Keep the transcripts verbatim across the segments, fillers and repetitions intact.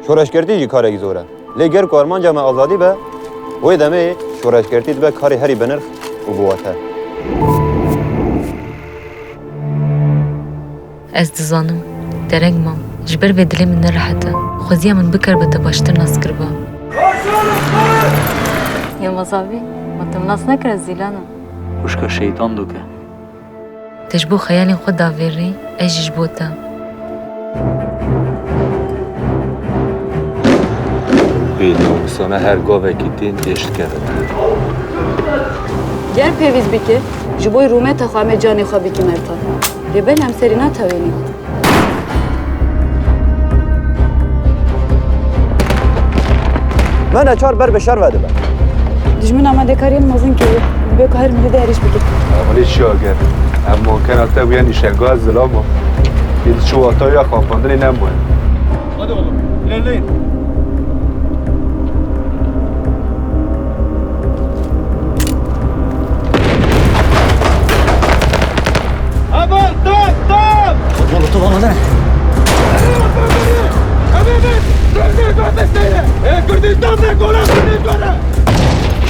Şoreşgertî jî karekî zor e. Lê ger ku armanca me azadî be, wê demê şoreşgertî dibe karê herî binirx û biwate. Ez dizanim, dereng mam. Ji ber vê dilê min nerehet e. Xweziya min bikaribe te baştir nas kiriba. Yilmaz abi, ma te min nas nekir, ez Zîlan im. Wişka şeytan doke. Te ji bo xeyalên xwe davêrî, ez jî ji bo te. Bênamusane her gavekî tên têşikeve. Ger pêwîst bike, ji bo rûmeta xwe em ê canê xwe bikî mertan. Lê belê em serî natewênî. Me neçar ber bi şer ve dibe. Dijmin amadekariyên mezin kiriye. Dibe ku her milî de êrîş bike. Hûn ê çi ager? Em mankena te bûye nîşenga zilama. Ê çi wata ya xapandinê nemaye. Hadi oğlum, ilerleyin. Aman, tam, tam! Oğlum, otur, otur, otur.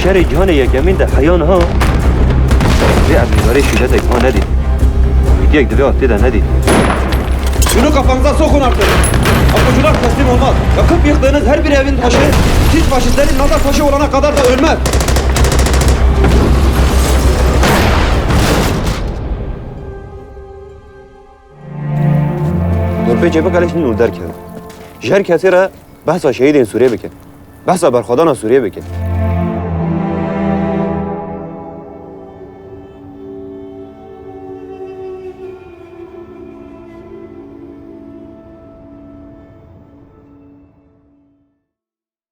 Şerê cîhanê yekemîn de heya niha vê erdnîgarê şîdetek ha nedît. Komîdiyek di vê astê de nedît. Şunu kafanıza sokun artık. Apocular teslim olmaz. Yakıp yıktığınız her bir evin taşı, siz faşistlerin Nazi taşı olana kadar da ölmez. Dorpêçê bikelê şinî û derkeve. Ji her kesê re behsa şehîdên Sûriyê bike. Behsa berxwedana Sûriyê bike.